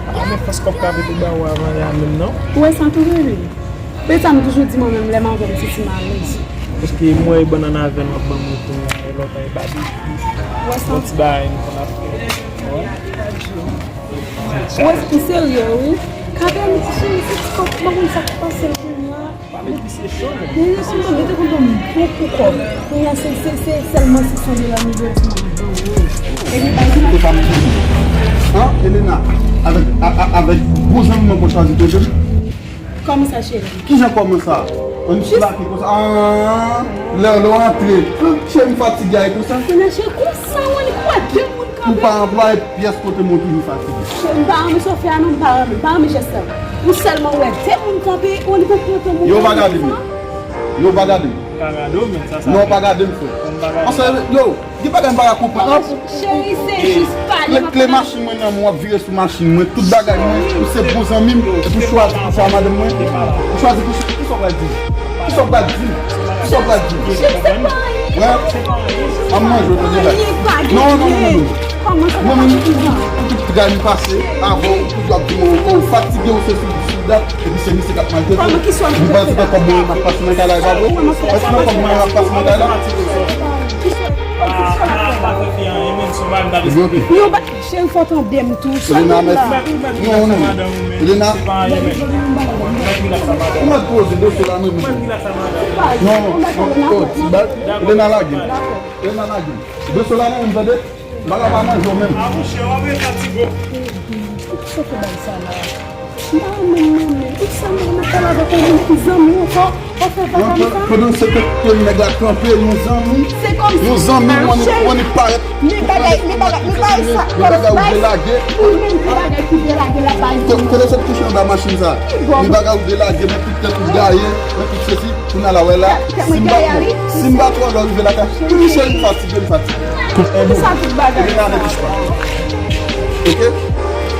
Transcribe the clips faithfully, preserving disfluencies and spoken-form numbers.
A, men fòs kòb ka vin ba ou avan lè a menm, non? Ou wè sa tou, bebe? Se sa m toujou di mwen menm, lè m avè w, m santi m alèz. Paske mwen, e bannann avè l, w ap ban m wout ou, e lòt ay babi. Ou wè sa? Yon ti bagay m konn ap fè. Ou wè? Ou wè, ou serye, wi. Ka bèl, ti cheri, se ti kòb, m pa konn sa k pase l kounye a. Mwen te konn ban m bokou kòb. Kounye a se, se, se sèlman sis san dola m bezwen pou m ap ban ou. Epi bay li. Se pa m ki di. An, Elena, avèk, a, a, avèk bon zanmi mwen pou chwazi kote m. Kòman sa, cheri? Kijan kòman sa? Ann plake konsa. An, lè, lè w antre. Cheri, m fatige ay konsa. Kounye a, cheri, konsa, w annik wè de moun. Ou pa anplwaye pyès kote mwen toujou fatige. M pa renmen sa w fè a non, m pa renmen, m pa renmen jès sa. Ou sèlman wè de moun kanpe, ou konprann moun. Yo pa gade m. Yo pa gade m. Ka gade w, men sa, sa. Non, pa gade m, frè. Ansanm, yo, gen bagay m pa ka konprann. Cheri, se jis pale m ap pale. Kle machin mwen nan men w, w ap vire sou machin mwen, tout bagay mwen, ou se bon zanmi m, epi w chwazi pou chwa madanm mwen. Ou chwazi pou chwa, kisa w pral di? Kisa w pral di? Kisa w pral di? Cheri, se pa anyen. Wè? An manje w tande bay. Non, non, non, non. Kòman sa pa pase pou zan? Mwen menm, tout gade m pase, avan w, tout w ap di mwen, ou fatige, ou se sou, sou dat, epi se misye k ap maltrete w. Kòman, kisa w ap di? Ou panse se kòb mwen m ap pase nan kay la, e pa vre? Èske se kòb mwen m ap pase nan kay la? Kisa w ap di? Kisa w ap di? Kisa w ap di? Ebyen, oke. Yon ba-, cheri, fò w tande m tou. Elena, mèsi. Non, non. Elena. Ou mèt poze dosye la, non, non. Non, non, non, oh, ti bal. Elena, lage m. Elena, lage m. Dosye la, non, m tande. Bagay pa manje w menm. A, monchè, w ap ret la, ti bo. Poukisa w fè bagay sa la? M pa renmen, m renmen. Poukisa m renmen pale avèk yon moun ki zanmi w ankò? Ou fè vagabon sa? Pandan se tan ke nèg la kanpe, yon zanmi, yon zanmi, ou annik, ou annik parèt. Men bagay, men bagay, men bagay sa, men bagay ou delage. Ou menm ki bagay ki delage la, pa yon. Kote sot kouche anba machin sa? Men bagay ou delage, men tout tèt ou gaye, men tout sesi. Kounye a la, wè la, si m pa twò, si m pa twò lè w rive lakay, wi, cheri, m fatige, m fatige. Poukisa tout bagay sa? Oke?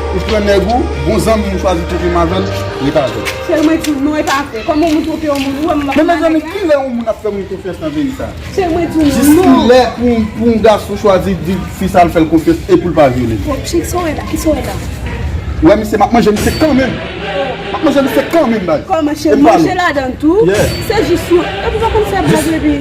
Ou pran nèg ou, bon zanmi m chwazi kouche m avè l, li pa vle. Cheri, mwen di w non, e pa vre. Kòman moun twonpe yon moun, ou wè m ap... Men mezanmi, kilè yon moun ap fè moun konfyans nan peyi sa? Cheri, mwen di w non. Jis kilè pou, pou yon gason chwazi di fi sa l fè l konfyans e pou l pa vyole l? Bon, cheri, sa w wè la, kisa w wè la? Wè misye, m ap manje misye kanmenm. M ap manje misye kanmenm, bay. Kòman, cheri, manje ladan l tou? Yeah. Se jis yon, epi w pa konn fè blag, epi.